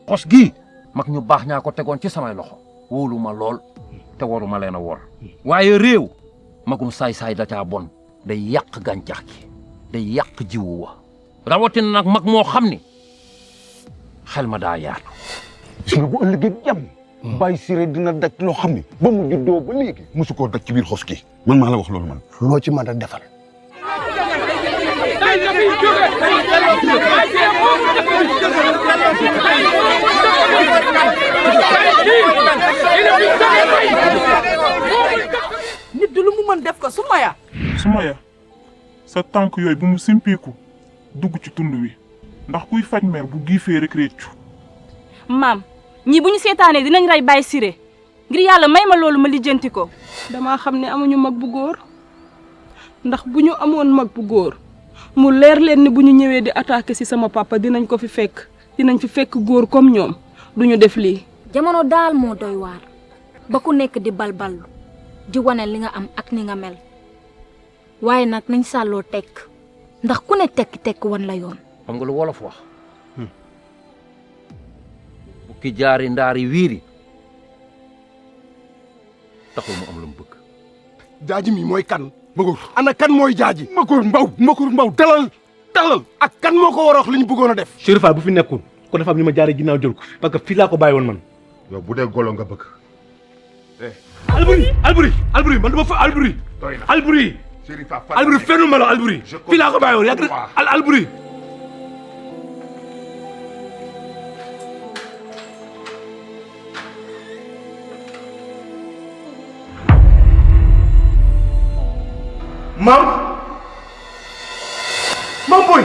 xos gii mag ñu baax ñaa ko tegoon ci samay loxo wóolu ma lool te waruma leen a wor waaye réew magum saay-saay da caa bon day yàq gàncax gi day yàq jiwu wa rawatina nag mag moo xam ni xel ma daa yaatu. su nga bu ëllëgee jàmm Baye Siré dina daj loo xam ne ba mu juddoo ba léegi mosu koo daj ci biir xos gi man maa la wax loolu man. loo ci mën a defal. nit du lu mu mën def ko Sumaya. Sumaya sa tànk yooyu bu mu simpeeku dugg ci tund wi ndax kuy faj mer bu giifee rek réccu. maam ñii bu ñu seetaanee dinañ rey Baye Siré ngir yàlla may ma loolu ma lijjanti ko. damaa xam ne amuñu mag bu góor ndax bu ñu amoon mag bu góor mu leer leen ni bu ñu ñëwee di attaqué ci sama papa dinañ ko fi fekk dinañ fi fekk góor comme ñoom duñu def lii. jamono daal moo doy waar ba ku nekk di balballu di wane li nga am ak ni nga mel waaye nag nañ sàlloo tekk ndax ku ne tekk wan la yoon. xam nga lu wolof wax bukki jaari ndaari wiiri taxul mu am lu mu bëgg. jaaji mi mooy kan. Makour ana kan mooy jaaji. Makour Mbaw dalal ak kan moo ko war a wax li ñu bëggoon a def. Chérifa bu fi nekkul ko dafa am ñu ma jaaree ginnaaw jël ko parce que fii laa ko bàyyi woon man. yow bu dee golo nga bëgg. Alboury man dama fa Alboury. Alboury fenn ma la Alboury. fii laa ko bàyyi woon yàgg Alboury. Maam Boy